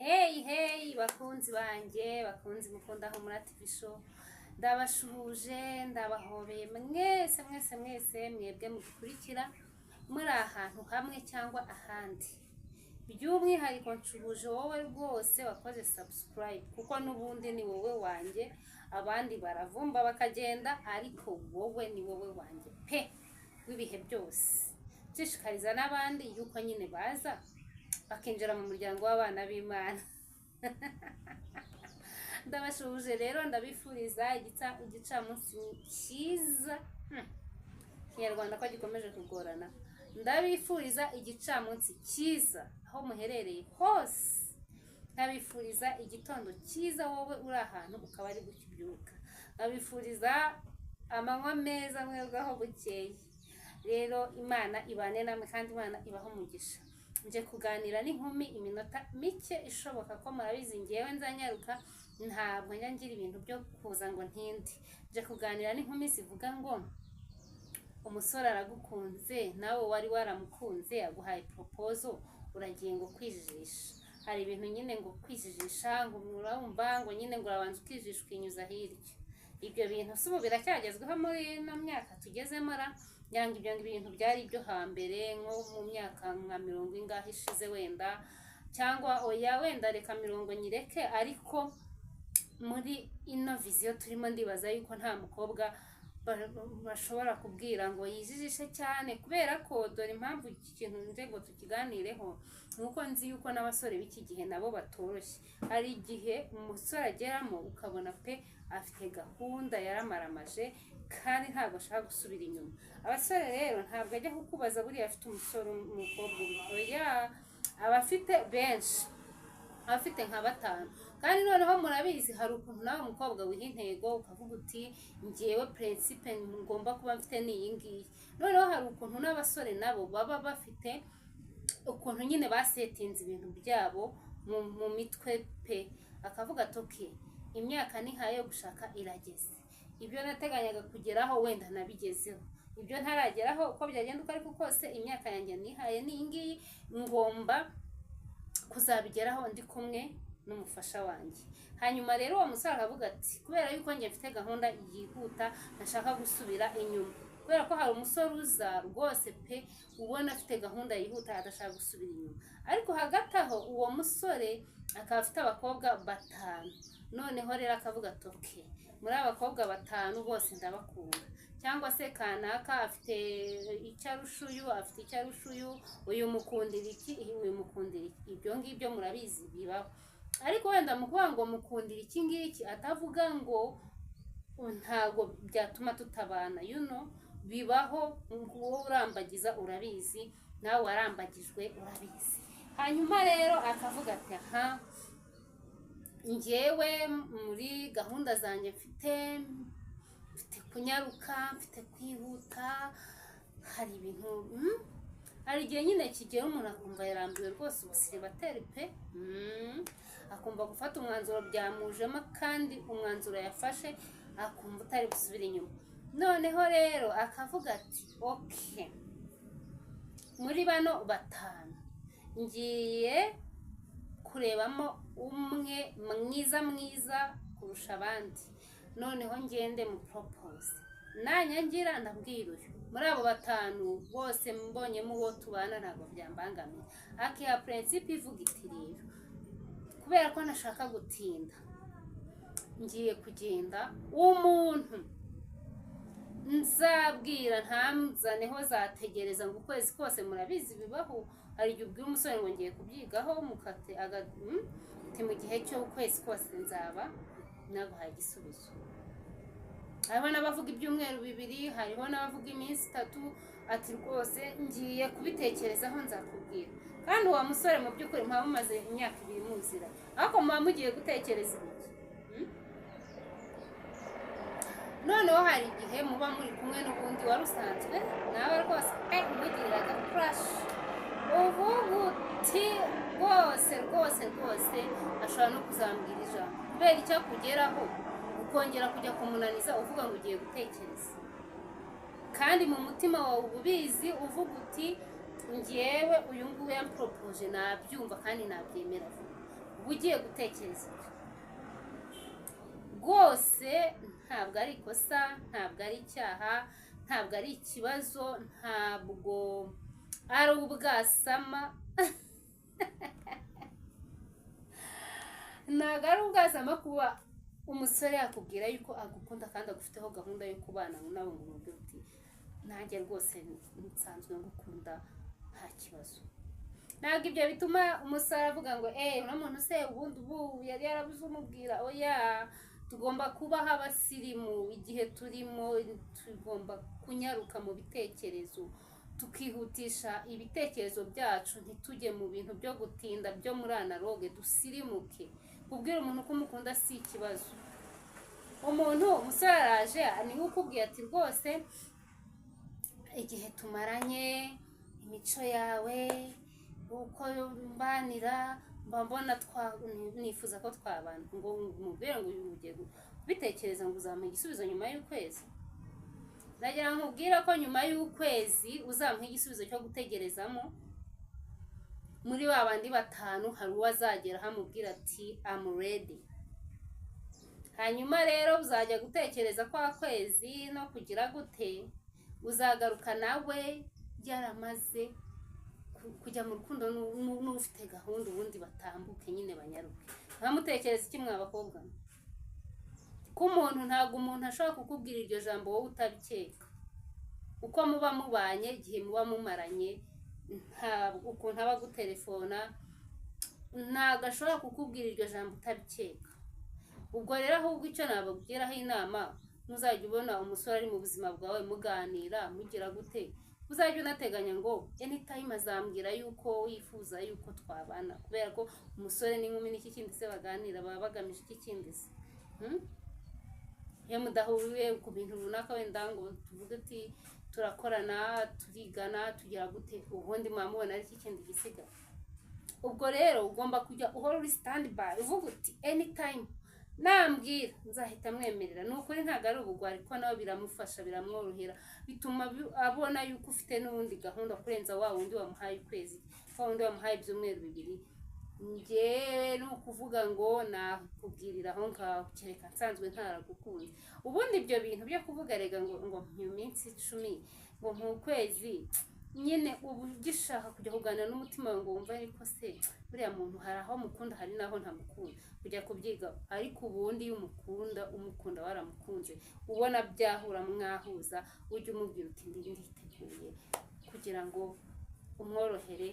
Hey hey, bakunzi banjye, bakunzi mukunda Humura TV Show, ndabashuhuje, ndabahobeye mwese mwese mwese, mwebwe mudukurikira muri ahantu hamwe cyangwa ahandi. By'umwihariko nshuhuje wowe rwose wakoze subscribe, kuko n'ubundi ni wowe wanjye. Abandi baravumba bakagenda, ariko wowe ni wowe wanjye pe w'ibihe byose. Nshishikariza n'abandi yuko nyine baza bakinjira mu muryango w'abana b'Imana. Ndabashuhuje rero, ndabifuriza igicamunsi cyiza. Ikinyarwanda ko gikomeje kugorana. Ndabifuriza igicamunsi cyiza aho muherereye hose, nkabifuriza igitondo cyiza wowe uri ahantu ukaba ari gukibyuka, nkabifuriza amanywa meza mwebwe aho bukeye. Rero Imana ibane namwe kandi Imana ibahe umugisha. Nje kuganira n'inkumi iminota mike ishoboka, ko murabizi ngewe nzanyaruka, ntabwo njya ngira ibintu byo kuza ngo ntinde. Nje kuganira n'inkumi zivuga ngo umusore aragukunze, nawe wari waramukunze, aguhaye proposal, uragiye ngo kwijijisha. Hari ibintu nyine ngo kwijijisha, ngo murumva ngo nyine ngo urabanza ukijijisha, ukinyuza hirya. Ibyo bintu si ubu biracyagezweho muri ino myaka tugezemo ra? Ngira ngo ibyo bintu byari ibyo hambere, nko mu myaka nka mirongo ingahe ishize wenda, cyangwa oya, wenda reka mirongo nyireke. Ariko muri ino vision turimo, ndibaza yuko nta mukobwa bashobora kubwira ngo yijijishe cyane, kubera ko dore impamvu iki kintu nje ngo tukiganireho, nuko nzi yuko n'abasore b'iki gihe nabo batoroshye. Hari igihe umusore ageramo ukabona pe afite gahunda, yaramaramaje kandi ntabwo ashaka gusubira inyuma. Abasore rero ntabwo ajya kukubaza buriya afite umusore, umukobwa umwe, oya, aba afite benshi, afite nka batanu. Kandi noneho murabizi, hari ukuntu nawe umukobwa wiha intego, ukavuga uti: "Ngewe principe ngomba kuba mfite ni iyi ngiyi." Noneho hari ukuntu n'abasore nabo baba bafite ukuntu nyine basetinze ibintu byabo mu mitwe pe, akavuga ati: "Okay, imyaka nihaye yo gushaka irageze, ibyo nateganyaga kugeraho wenda nabigezeho, ibyo ntarageraho, uko byagenda uko ariko kose, imyaka yanjye nihaye ni iyi ngiyi, ngomba kuzabigeraho ndi kumwe n'umufasha wanjye." Hanyuma rero uwo musore akavuga ati: "Kubera yuko njye mfite gahunda yihuta, ntashaka gusubira inyuma." Kubera ko hari umusore uza rwose pe ubona afite gahunda yihuta, adashaka gusubira inyuma, ariko hagati aho uwo musore akaba afite abakobwa batanu. Noneho rero akavuga ati: "Okay, muri aba bakobwa batanu bose ndabakunda, cyangwa se kanaka afite icyo arusha uyu, afite icyo arusha uyu, uyu mukundira iki, uyu mukundira iki." Ibyo ngibyo murabizi bibaho. Ariko wenda mu kuvuga ngo mukundira iki ngiki, atavuga ngo ntabwo byatuma tutabana. Bibaho, wowe urambagiza urabizi, nawe warambagijwe urabizi. Hanyuma rero akavuga ati: "Aha njyewe muri gahunda zanjye mfite kunyaruka, mfite kwihuta." Hari ibintu, Hari igihe nyine kigera umuntu akumva yarambiwe rwose ubusiribateri pe, akumva gufata umwanzuro byamujemo, kandi umwanzuro yafashe akumva utari gusubira inyuma. Noneho rero akavuga ati: "Okay, muri bano batanu ngiye kurebamo umwe mwiza mwiza kurusha abandi, noneho ngende mu propose. Nanyangira ndabwira uyu. Muri abo batanu bose mbonyemo uwo tubana, ntabwo byambangamiye." Akiha principe ivuga iti: "Rero kubera ko ntashaka gutinda, ngiye kugenda, umuntu nzabwira ntanzaneho zategereza ngo ukwezi kose." Murabizi bibaho, hari igihe ubwira umusore ngo ngiye kubyigaho, mukate ati mu gihe cy'ukwezi kose nzaba naguhaye igisubizo. Hariho n'abavuga ibyumweru 2, hariho n'abavuga iminsi 3, ati: "Rwose ngiye kubitekerezaho, nzakubwira." Kandi uwo musore mu by'ukuri muba mumaze imyaka 2 muziranye, ariko muba mugiye gutekereza ibiki? Noneho hari igihe muba muri kumwe n'ubundi wari usanzwe nawe rwose pe umugirira agacrush, uvuga uti: "Rwose rwose rwose ashobora no kuzambwira ijambo." Kubera icyo akugeraho, ukongera kujya kumunaniza uvuga ngo ugiye gutekereza, kandi mu mutima wawe uba ubizi, uvuga uti: "Ngewe uyu nguyu yamporopoje nabyumva kandi nabyemera vuba." Uba ugiye gutekereza ibyo rwose. Ntabwo ari ikosa, ntabwo ari icyaha, ntabwo ari ikibazo, ntabwo ari ubwasama, ntabwo ari ubwasama kuba umusore yakubwira yuko agukunda kandi agufiteho gahunda yo kubana nawe, ngo umubwire uti: "Nanjye rwose nsanzwe ngukunda, nta kibazo." Ntabwo ibyo bituma umusore avuga ngo: "Eee, uno muntu se ubundi ubu yari yarabuze umubwira?" Oya, tugomba kubaho abasirimu. Igihe turimo, tugomba kunyaruka mu bitekerezo, tukihutisha ibitekerezo byacu, ntitujye mu bintu byo gutinda byo muri analogue. Dusirimuke. Kubwira umuntu ko umukunda si ikibazo. Umuntu, umusore araje, niwe ukubwiye ati: "Rwose igihe tumaranye, imico yawe, uko mbanira, mba mbona nifuza ko twabana," ngo umubwire ngo ugiye kubitekereza, ngo uzamuha igisubizo nyuma y'ukwezi. Nagira ngo nkubwire ko nyuma y'ukwezi uzamuha igisubizo cyo gutegerezamo, muri ba bandi batanu hari uwo azagera amubwira ati: "I'm ready." Hanyuma rero uzajya gutekereza kwa kwezi no kugira gute, uzagaruka nawe yaramaze kujya mu rukundo n'ufite gahunda, ubundi batambuke nyine, banyaruke. Nkamutekereza iki, mwa bakobwa? Ko umuntu, ntabwo umuntu ashobora kukubwira iryo jambo wowe utabikeka. Uko muba mubanye, igihe muba mumaranye, ntabwo ukuntu aba agutelefona, ntabwo ashobora kukubwira iryo jambo utabikeka. Ubwo rero ahubwo icyo nababwiraho inama, ntuzajya ubona umusore ari mu buzima bwawe, muganira, mugira gute, uzajya unateganya ngo anytime azambwira yuko yifuza yuko twabana. Kubera ko umusore n'inkumi n'iki kindi se baganira? Baba bagamije iki kindi se? Hmm? Iyo mudahuriye ku bintu runaka, wenda ngo tuvuge uti turakorana, turigana, tugira gute, ubundi muba mubona ari iki kindi gisigaye? Ubwo rero ugomba kujya uhora uri stand by, uvuga uti: "Anytime nambwira nzahita mwemerera." Ni ukuri, ntabwo ari ubugwari, kuko nawe biramufasha, biramworohera, bituma abona yuko ufite n'ubundi gahunda kurenza wa wundi wamuhaye ukwezi, wa wundi wamuhaye ibyumweru 2. Njyewe ni ukuvuga ngo nakubwirira aho ngaho, kereka nsanzwe ntaragukunze. Ubundi ibyo bintu byo kuvuga rega ngo mu minsi 10, ngo mu kwezi nyine, uba ugishaka kujya kuganira n'umutima wawe ngo wumve: "Ariko se buriya muntu hari aho mukunda, hari n'aho ntamukunda?" Kujya kubyiga. Ariko ubundi iyo umukunda, umukunda waramukunze, ubona byahura, mwahuza, ujye umubwira uti: "Nditeguye," kugira ngo umworohere.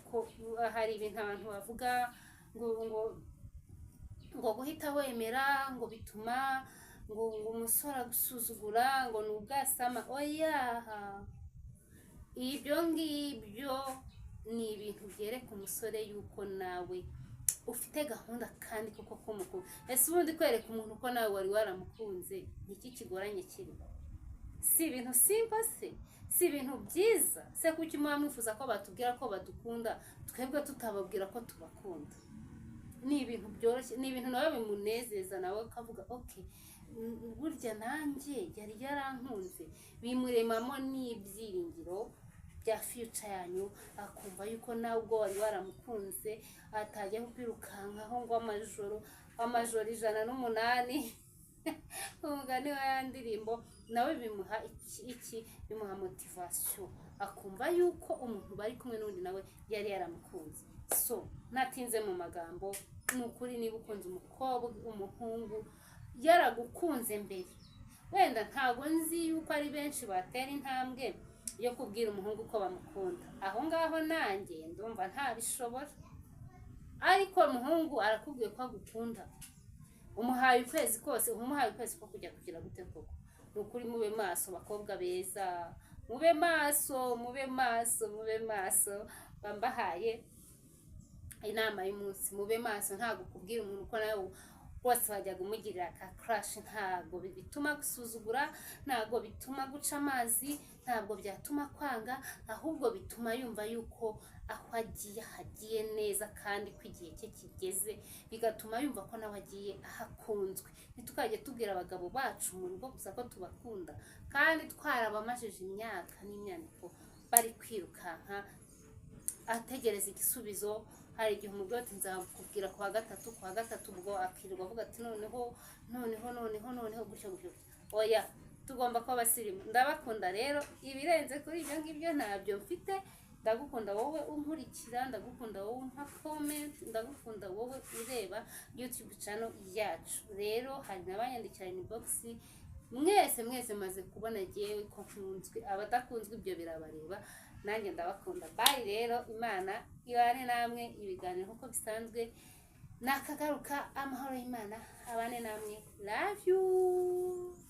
Kuko hari ibintu abantu bavuga ngo guhita wemera ngo bituma ngo umusore agusuzugura, ngo ni ubwasama. Oya, ibyo ngibyo ni ibintu byereka umusore yuko nawe ufite gahunda kandi koko ko mukunda. Ese ubundi kwereka umuntu ko nawe wari waramukunze, niki kigoranye kirimo? Si ibintu simple se? Si ibintu byiza se? Kuki muba mwifuza ko batubwira ko badukunda, twebwe tutababwira ko tubakunda? Ni ibintu byoroshye, ni ibintu nawe bimunezeza, nawe akavuga: "Okay, burya nanjye yari yarankunze." Bimuremamo n'ibyiringiro bya future yanyu, akumva yuko nawe ubwo wari waramukunze, atajya kwirukankaho ngo amajoro amajoro 108, umugani wa ya ndirimbo. Nawe bimuha iki? Bimuha motivation, akumva yuko umuntu bari kumwe n'undi nawe yari yaramukunze. So natinze mu magambo, ni ukuri, niba ukunze umukobwa, umuhungu yaragukunze mbere, wenda ntabwo nzi yuko ari benshi batera intambwe yo kubwira umuhungu ko bamukunda. Aho ngaho nanjye ndumva ntabishobora. Ariko umuhungu arakubwiye ko agukunda, umuhaye ukwezi kose, umuhaye ukwezi ko kujya kugira gute koko? Ni ukuri, mube maso, bakobwa beza, mube maso, mube maso, mube maso. Bambahaye inama y'umunsi: mube maso. Ntabwo kubwira umuntu ko nawe rwose wajyaga umugirira aka crush, ntabwo bituma gusuzugura, ntabwo bituma guca amazi, ntabwo byatuma kwanga, ahubwo bituma yumva yuko aho agiye hagiye neza kandi ko igihe cye kigeze, bigatuma yumva ko nawe agiye ahakunzwe. Ntitukajye tubwira abagabo bacu mu rugo gusa ko tubakunda, kandi twarabamajije imyaka n'imyaniko bari kwirukanka, ategereza igisubizo. Hari igihe umubwira ati: "Nzakubwira ku wa gatatu." Ku wa gatatu ubwo akirirwa avuga ati: "Noneho, noneho, noneho, noneho," gutyo gutyo gutyo. Oya, tugomba kuba abasirimu. Ndabakunda rero, ibirenze kuri ibyo ngibyo ntabyo mfite. Ndagukunda wowe unkurikira, ndagukunda wowe umpa comment, ndagukunda wowe ureba YouTube channel yacu. Rero hari n'abanyandikira inbox, mwese mwese maze kubona jyewe ko nkunzwe. Abadakunzwe ibyo birabareba, nanjye ndabakunda. Bye rero, Imana ibane namwe. Ibiganiro nk'uko bisanzwe nakagaruka. Amahoro y'Imana abane namwe. Love you.